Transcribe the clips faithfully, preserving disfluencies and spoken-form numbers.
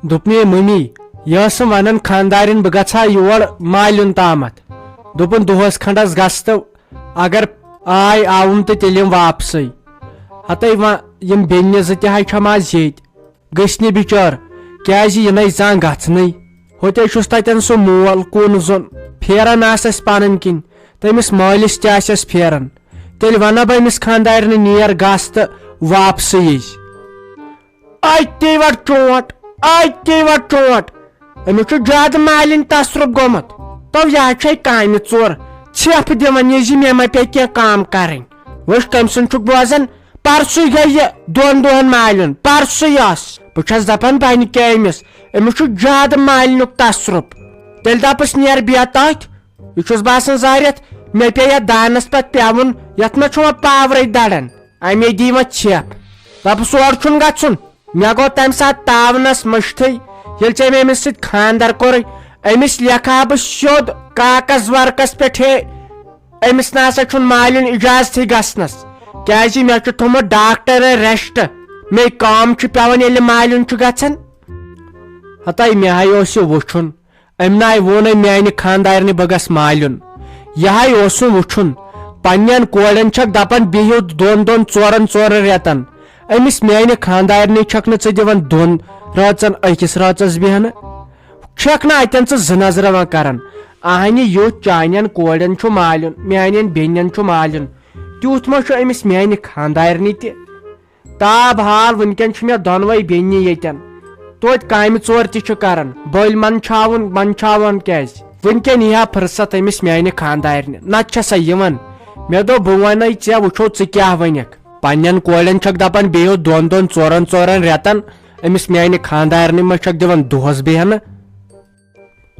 دوٚپ مےٚ، "مٔمی، یہِ ٲسٕم ونان خانٛدارِنۍ بہٕ گژھٕ ہا یور مالیُن تامتھ۔" دوٚپُن، "دۄہس کھنڈس گژھ تہٕ اگر آے آوُم تہٕ تیٚلہِ یِم واپسٕے۔" ہتے وۄنۍ یِم بیٚنہِ زٕ تہِ ہا چھم آز ییٚتۍ، گٔژھۍ نہٕ بِچٲر، کیازِ یہِ نَے زانٛہہ گژھنٕے۔ ہوٚتے چھُس تتٮ۪ن سُہ مول کُن زوٚن، پھیران آسٮ۪س پنٕنۍ کِنۍ، تٔمِس مٲلِس تہِ آسٮ۪س پھیران۔ تیٚلہِ ونہ بہٕ أمِس خانٛدارنہِ، "نیر گژھ تہٕ واپسٕے یِز۔" اَتہِ وَٹ چونٛٹھ، اَتہِ وَٹ چونٛٹھ۔ أمِس چھُ زیادٕ مالِنۍ تصرُف گوٚمُت۔ تو یہِ ہا چھے کامہِ ژور ژھٮ۪پھ دِوان، یہِ زِ مےٚ ما پیٚیہِ کینٛہہ کٲم کَرٕنۍ۔ وٕچھ، کٔمۍ سُنٛد چھُکھ بوزان؟ پرسُے گٔے یہِ دۄن دۄہَن مالیُن، پرسُے ٲس۔ بہٕ چھَس دَپان، بَنہِ کیٛاہ أمِس؟ أمِس چھُ زیادٕ مالِنیُک تصرُف۔ تیٚلہِ دَپُس، "نیر بیٚہہ تٔتھۍ۔" یہِ چھُس باسان زارٮ۪تھ، مےٚ پیٚیہِ یَتھ دانَس پٮ۪ٹھ پٮ۪وُن، یَتھ منٛز چھُ وۄنۍ پاورٕے دَران۔ اَمے دی وۄنۍ ژھٮ۪پھ۔ دَپُس، "اور چھُنہٕ گژھُن۔" مےٚ گوٚو تَمہِ ساتہٕ تاونَس مٔشتھٕے، ییٚلہِ ژےٚ مےٚ أمِس سۭتۍ خانٛدر کوٚرُے۔ أمِس لیکھٕ ہا بہٕ سیوٚد کاکَس ورقَس پٮ۪ٹھ، ہے، أمِس نہ سا چھُنہٕ مالیُن اِجازتھٕے گژھنَس، کیٛازِ مےٚ چھُ تھوٚمُت ڈاکٹرَن ریسٹ، مے کٲم چھِ پٮ۪وان ییٚلہِ مالیُن چھُ گژھان۔ ہتاے، مےٚ ہاے اوس یہِ وُچھُن، أمۍ ناے ووٚن أمۍ میانہِ خانٛدارنہِ بہٕ گژھٕ مالیُن۔ یہِ ہاے اوسُم وُچھُن، پننٮ۪ن کورٮ۪ن چھکھ دپان بِہِو دۄن دۄن ژورن ژورن رٮ۪تن۔ أمِس میانہِ خانٛدارنہِ چھکھ نہٕ ژٕ دِوان دۄن رٲژن أکِس رٲژس بیہنہٕ۔ چھکھ نہٕ اتٮ۪ن ژٕ زٕ نظرٕ وۄنۍ کران۔ اہنہِ یُتھ چانٮ۪ن کورٮ۪ن چھُ مالیُن، میانٮ۪ن بیٚنٮ۪ن چھُ مالیُن، تیُتھ ما چھُ أمِس میانہِ خانٛدارنہِ تہِ؟ تاب حال، وٕنکٮ۪ن چھِ مےٚ دۄنوَے بیٚنہِ ییٚتٮ۪ن۔ توتہِ کامہِ ژور تہِ چھِ کران۔ بٔلۍ منٛدچھاوُن، منٛدچھاوُن کیٛازِ؟ وٕنکٮ۪ن یی ہا فرصت أمِس میانہِ خانٛدارنہِ، نتہٕ چھےٚ سۄ یِوان۔ مےٚ دوٚپ، بہٕ وَنے ژےٚ، وٕچھو ژٕ کیٛاہ وَنکھ۔ پننٮ۪ن کورٮ۪ن چھکھ دپان، بِہِو دۄن دۄن ژورن ژورن رٮ۪تن، أمِس میانہِ خانٛدارنہِ ما چھکھ دِوان دۄہس بیہنہٕ؟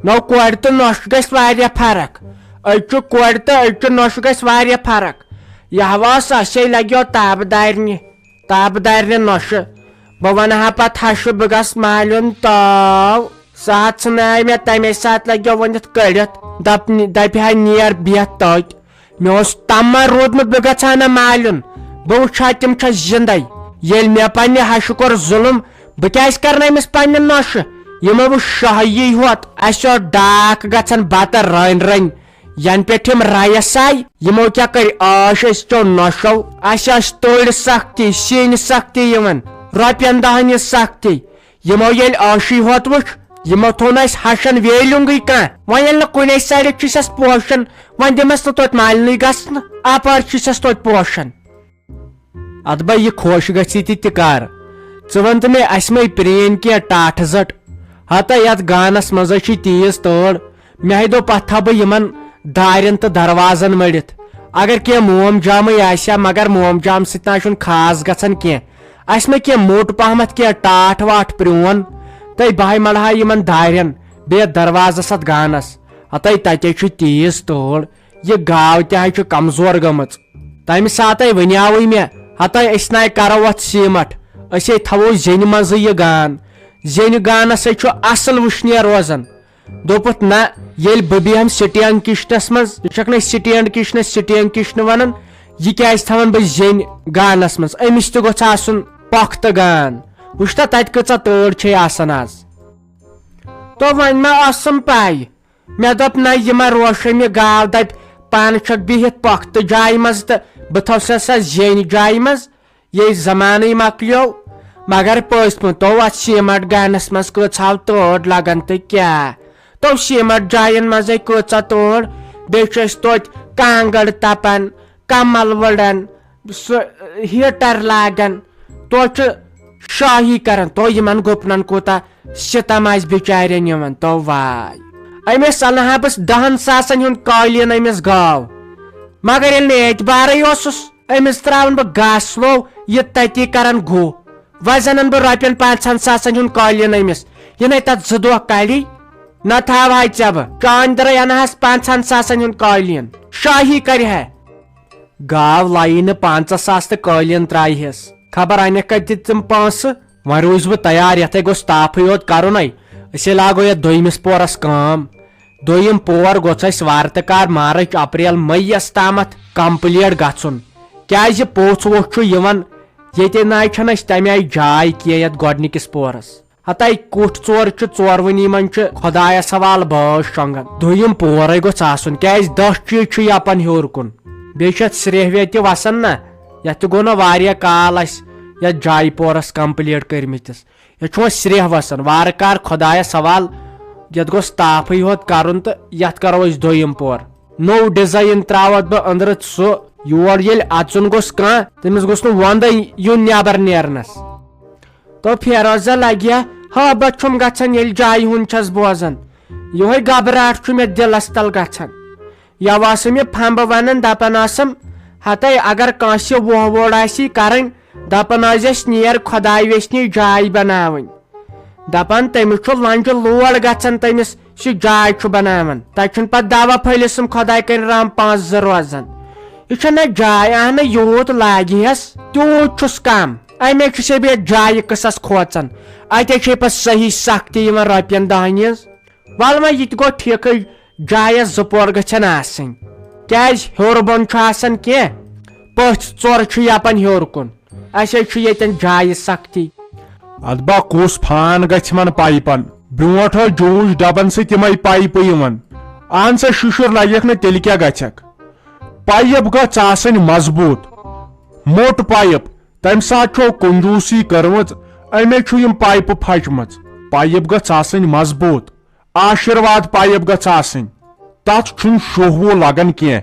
نو کورِ تہٕ نۄشہِ گژھِ واریاہ فرق۔ أزچہِ کورِ تہٕ أزچہِ نۄشہِ گژھِ واریاہ فرق۔ یہِ ہوا سا سے لگیو تابہٕ دارنہِ، تابہٕ دارنہِ نۄشہِ۔ بہٕ ونہٕ ہا پتہٕ ہشہِ بہٕ گژھٕ مالیُن تاو۔ سُہ ہا ژھٕنایہِ مےٚ تمے ساتہٕ لگیو ؤنِتھ کٔڑِتھ۔ دپ، دپہِ ہا نیر بیہہ تٔتۍ۔ مےٚ اوس تمہ روٗدمُت بہٕ گژھٕ ہا نہٕ مالیُن۔ بہٕ وٕچھٕ ہا تِم چھا زندے۔ ییٚلہِ مےٚ پننہِ ہشہِ کوٚر ظُلم، بہٕ کیازِ کرنہٕ أمِس پننہِ نۄشہِ؟ یِمو وٕچھ شاہی ہوت، اسہِ اوس ڈاکھ گژھان بتہٕ رٔنۍ رٔنۍ۔ ینہٕ پٮ۪ٹھ یِم رایس آے، یِمو کیٛاہ کٔرۍ عٲش، أسۍ چیو نۄشو۔ اسہِ ٲس تٔڑۍ سختی، سِنۍ سختی یِوان، رۄپین دہن یہِ سختی۔ یِمو ییٚلہِ عٲشی ہوت وٕچھ، یِمو تھوٚو نہٕ اسہِ ہشن ویلیُنگٕے کانٛہہ۔ وۄنۍ ییٚلہِ نہٕ کُنے سڑک چھِ سس پوشان، وۄنۍ دِمس نہٕ توتہِ مالنٕے گژھنہٕ، اپٲرۍ چھِ سس توتہِ پوشان۔ ادٕ بہ یہِ خۄش گژھی تہِ تہِ کر۔ ژٕ ون تہٕ مےٚ، اسہِ مے پرٛٲنۍ کینٛہہ ٹاٹھ زٹ؟ ہتا یتھ گانس منٛز چھِ تیز تٲر۔ مےٚ ہے دوٚپ، پتہٕ تھاو بہٕ یِمن دارٮ۪ن تہٕ دروازن مٔڑِتھ۔ اگر کینٛہہ موم جامٕے آسہِ ہا، مگر موم جام سۭتۍ نہ چھُنہٕ خاص گژھان کینٛہہ۔ اسہِ مہ کینٛہہ موٚٹ پہمتھ کینٛہہ ٹاٹھ واٹھ پرٛون، تہٕ بہٕ ہے مڑٕ ہا یِمن دارٮ۪ن بیٚیہِ دروازس اتھ گانس۔ ہتے تتے چھُ تیز تٲر، یہِ گاو تہِ ہے چھُ کمزور گٔمٕژ۔ تمہِ ساتہٕ ونیاوٕے مےٚ، ہتے أسۍ ناے کرو اتھ سیمٹ، أسۍ ہے تھاوو زینہِ منٛزٕے یہِ گان۔ زینہِ گانس ہے چھُ اصل وٕشنیر روزان۔ دوٚپُتھ، "نہ، ییٚلہِ بہٕ بیٚہمہٕ سٹینڈ کچنس منٛز، ژٕ چھکھ نہ سٹینڈ کچنس سٹینڈ کچن ونان، یہِ کیازِ تھاوان بہٕ زینۍ گانس منٛز؟ أمِس تہِ گوٚژھ آسُن پۄختہٕ گان۔ وٕچھتا تتہِ کۭژاہ تۭر چھے آسان آز۔" تو وۄنۍ ما ٲسٕم پاے، مےٚ دوٚپ، "نہ، یہِ ما روشن یہِ گاو دپہِ، پانہٕ چھکھ بِہِتھ پۄختہٕ جایہِ منٛز تہٕ بہٕ تھاوسا سۄ زینۍ جایہِ منٛز؟" یے زمانٕے مۄکلیو۔ مگر پٔزۍ پٲٹھۍ تو اتھ سیمٹ گانس منٛز کۭژاہ تۭر لگان تہٕ کیٛاہ۔ تو سیمٹ جاین منٛزے کۭژاہ تۭر۔ بیٚیہِ چھِ أسۍ توتہِ کانٛگٕر تپان، کمل ؤڑان، سُہ ہیٹر لاگان۔ تو چھُ شاہی کران۔ تو یِمن گُپنن کوٗتاہ ستم آسہِ بِچارٮ۪ن یِوان۔ تو واے۔ أمِس انہٕ ہا بہٕ دہن ساسن ہُنٛد قٲلیٖن أمِس گاو۔ مگر ییٚلہِ نہٕ اعتبارٕے اوسُس، أمِس ترٛاوَن بہٕ گاسہٕ لوو، یہِ تٔتی کرن گُہہ۔ وۄنۍ زنن بہٕ رۄپین پانٛژہن ساسن ہُنٛد قٲلیٖن أمِس، یہِ نے تتھ زٕ دۄہ کڑی۔ نہ تھاوہاے ژےٚ بہٕ، چاندرے انہس پانٛژہن ساسن ہُنٛد قٲلیٖن، شاہی کرِ ہے۔ گاو لایہِ نہٕ پانٛژہ ساس تہٕ قٲلیٖن ترٛایہِ ہس۔ خبر انکھ کتہِ تِم پونٛسہٕ؟ وۄنۍ روٗزِس بہٕ تیار، یتھے گوٚژھ تاپھٕے یوت کرُنے۔ أسے لاگو یتھ دوٚیمِس پورس کٲم۔ دوٚیِم پور گوٚژھ اسہِ وارٕ تہٕ کار مارچ، اپریل، مئی یس تامتھ complete گژھُن۔ کیازِ پوٚژھ ووٚژھ چھُ یِوان، ییٚتہِ ناے چھنہٕ اسہِ تمہِ آیہِ جاے کینٛہہ یتھ گۄڈنِکِس پورس۔ ہتے کُٹھ ژور چھِ، ژورؤنی منٛز چھِ خۄدایس حوالہٕ بٲژ شۄنٛگان۔ دوٚیِم پورے گوٚژھ آسُن، کیازِ دَہ چیٖز چھِ یپان ہیوٚر کُن۔ بیٚیہِ چھِ اتھ سرٛیہہ ویہ تہِ وسان نہ، یتھ تہِ گوٚو نہ واریاہ کال اسہِ یتھ جایہِ پورس complete کٔرمٕتِس۔ یتھ چھُ وۄنۍ سرٛیہہ وسان۔ وارٕ کار خۄدایس حوالہٕ، یتھ گوٚژھ تاپھٕے ہوت کرُن تہٕ یتھ کرو أسۍ دوٚیِم پور۔ نوٚو design ترٛاوتھ بہٕ أنٛدرٕ سُہ۔ یور ییٚلہِ اژُن گوٚژھ کانٛہہ، تٔمِس گوٚژھ نہٕ وندے یُن نٮ۪بر نیرنس۔ تو فیروزہ لگیا، ہا بہٕ چھُم گژھان ییٚلہِ جایہِ ہُنٛد چھَس بوزان۔ یِہوٚے گھبراہٹ چھُ مےٚ دِلس تل گژھان۔ یوٕ آسہٕ مےٚ پھمبہٕ ونان، دپان آسم، ہتے اگر کٲنٛسہِ ووہ ووڑ آسی کرٕنۍ، دپان ٲسۍ أسۍ نیر خۄداے ویٚژھنہِ جاے بناوٕنۍ۔ دپان تٔمِس چھُ لنجہِ لوڑ گژھان، تٔمِس سُہ جاے چھُ بناوان، تتہِ چھُنہٕ پتہٕ دوا پھٔلِس سُم خۄداے کٔرِنۍ رحم پانٛژھ زٕ روزان۔ یہِ چھَنہ جاے، اہنہ یوٗت لاگہِ ہس تیوٗت چھُس کم۔ امے چھُ شبیر جایہِ قٕصس کھوژان، اتے چھے پتہٕ صحیح سختی یِوان رۄپین دہن ہٕنٛز۔ ول وۄنۍ یہِ تہِ گوٚو ٹھیکٕے، جایس زٕ پور گژھن آسٕنۍ، کیازِ ہیوٚر بۄن چھُ آسان کینٛہہ، پٔژھۍ ژور چھِ یپان ہیوٚر کُن۔ اسے چھُ ییٚتٮ۪ن جایہِ سختی۔ ادبا کُس فان گژھِ یِمن پایپن؟ برونٹھ ٲسۍ جوٗش ڈبن سۭتۍ تِمے پایپہٕ یِوان۔ اہن سا شُشُر لگٮ۪کھ نہٕ تیٚلہِ کیٛاہ گژھٮ۪کھ؟ پایپ گژھ آسٕنۍ مضبوٗط، موٚٹ پایپ۔ تمہِ ساتہٕ چھو کنجوٗسی کٔرمٕژ، امے چھُ یِم پایپہٕ پھچمٕژ۔ پایپ گژھ آسٕنۍ مضبوٗط۔ آشیٖرواد پایپ گژھ آسٕنۍ، تتھ چھُنہٕ شوہ وُہ لگان کینٛہہ۔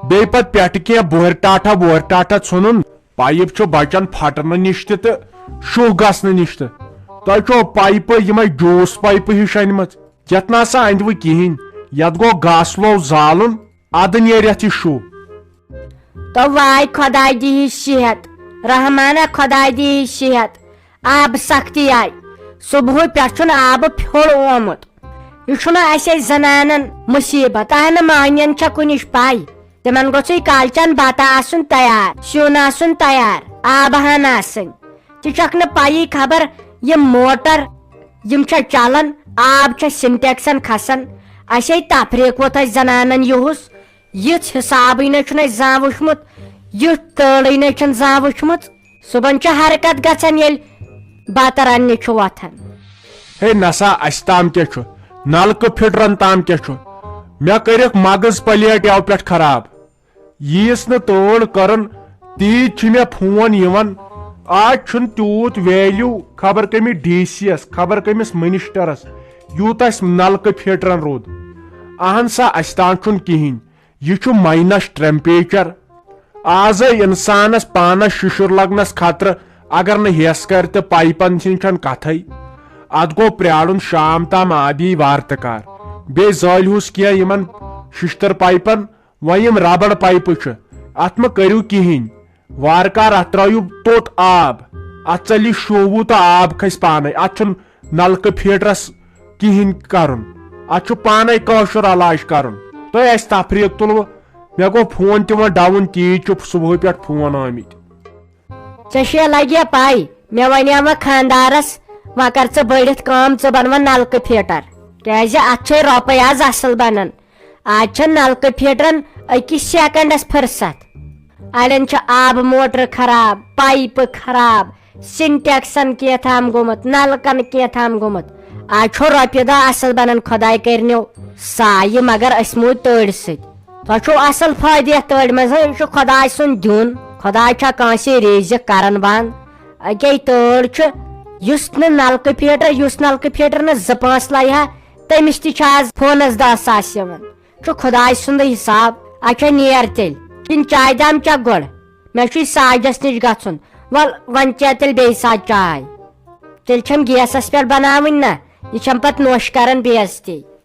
بیٚیہِ پتہٕ پٮ۪ٹھٕ کینٛہہ بوہرِ ٹاٹھا ووہرِ ٹاٹھا ژھُنُن، پایپ چھُ بچان پھٹنہٕ نِش تہِ تہٕ شوہ گژھنہٕ نِش تہِ۔ تۄہہِ چھو پایپہٕ یِمے جوٗس پایپہٕ ہِش انِمژ، یتھ نہ سا أنٛدوٕ کِہیٖنۍ، یتھ گوٚو گاسہٕ لوو زالُن، ادٕ نیرِ یتھ یہِ شوہ۔ تو واے خۄداے دِیہِ صحت، رحمانہ خۄداے دِیہِ صحت۔ آبہٕ سختی آیہِ، صبحہٕ پٮ۪ٹھ چھُنہٕ آبہٕ پھیوٚر آمُت۔ یہِ چھُنہٕ اَسہِ زنانن مُصیٖبت، اہنہٕ مہنین چھےٚ کُنِچ پَے۔ تِمن گوٚژھُے کالچن بَتہٕ آسُن تیار، سیُن آسُن تیار، آبہٕ ہن آسٕنۍ۔ تہِ چھکھ نہٕ پَیی خبر یِم موٹر یِم چھےٚ چلان، آب چھےٚ سِنٹیکسن کھسان۔ اَسے تفریٖق ووت اَسہِ زنانن یِہُس۔ یِژھ حسابٕے نَے چھُنہٕ اَسہِ زانٛہہ وُچھمُت، یِژھ تٲلٕے نَے چھَنہٕ زانٛہہ وُچھمٕژ۔ صُبحن چھِ حرکت گژھان، ییٚلہِ بَتہٕ رَننہِ چھُ وۄتھان۔ ہے نسا، اَسہِ تام کیٛاہ چھُ؟ نلکہٕ فِٹرَن تام کیٛاہ چھُ؟ مےٚ کٔرِکھ مغٕز پلیٹ یَوٕ پٮ۪ٹھ خراب۔ ییٖژ نہٕ تٲل کٔرٕن، تیٖژ چھِ مےٚ فون یِوان۔ آز چھُنہٕ تیوٗت ویلیو خبر کٔمِس ڈی سی یَس، خبر کٔمِس منسٹرس، یوٗت اَسہِ نلکہٕ فِٹرَن روٗد۔ اہن سا، اَسہِ تام چھُنہٕ کِہیٖنۍ۔ یہِ چھُ ماینس ٹیمپریچر۔ آزے انسانس پانس شُشُر لگنس خطرٕ اگر نہٕ ہیس کرِ تہٕ پایپن ہٕنٛز چھنہٕ کتھے۔ اتھ گوٚو پرٛارُن شام تام آب یی وارٕ تہٕ کار۔ بیٚیہِ زٲلۍ ہُس کینٛہہ یِمن ششتٕر پایپن۔ وۄنۍ یِم ربڑ پایپہٕ چھِ، اتھ مہ کٔرِو کِہیٖنۍ۔ وارٕ کار اتھ ترٲیِو توٚت آب، اتھ ژلہِ شوٗبوٗ تہٕ آب کھسہِ پانے۔ اتھ چھُنہٕ نلکہٕ فیڈرس کِہیٖنۍ کرُن۔ اتھ چھُ پانے کٲشُر علاج کرُن۔ تۄہہِ آسہِ تفریٖق تُلوٕ، مےٚ گوٚو فون تہِ وۄنۍ ڈاوُن، تیٖتۍ چھِ صبحٲے پٮ۪ٹھ فون آمٕتۍ۔ ژےٚ چھےٚ لگیا پاے، مےٚ ونیٛاو وۄنۍ خانٛدارس، وۄنۍ کر ژٕ بٔڑِتھ کٲم، ژٕ بناو وۄنۍ نلکہٕ فیٹر، کیازِ اتھ چھے رۄپے آز اصل بنان۔ آز چھےٚ نلکہٕ فیٹرن أکِس سیکنڈس فرصت۔ اڑٮ۪ن چھِ آبہٕ موٹر خراب، پایپہٕ خراب، سِنٹیکسن کینٛہہ تام گوٚمُت، نلکن کینٛہہ تام گوٚمُت۔ آز چھُ رۄپیہِ دہ اصل بنان، خۄداے کٔرنیو سایہِ، مگر أسۍ موٗدۍ تٔڑۍ سۭتۍ۔ تۄہہِ چھُو اصل فٲیدٕ یتھ تٔڑۍ منٛز، یہِ چھُ خۄداے سُنٛد دیُن۔ خۄداے چھا کٲنٛسہِ رِزق کران بنٛد؟ أکے تٲڑ چھُ، یُس نہٕ نلکہٕ فیٹر، یُس نلکہٕ فیٹر نہٕ زٕ پانٛژھ لایہِ ہا، تٔمِس تہِ چھِ آز فونس دہ ساس یِوان۔ چھُ خۄداے سُنٛدٕے حساب۔ اچھا نیر تیٚلہِ، کِنہٕ چایہِ دام چکھ گۄڈٕ؟ مےٚ چھُے ساجس نِش گژھُن۔ ول، وۄنۍ چےٚ تیٚلہِ بیٚیہِ ساتہٕ چاے۔ تیٚلہِ چھَم گیسس پٮ۪ٹھ بناوٕنۍ نا، یہِ چھَم پتہٕ نوٚش کران بے عزتی۔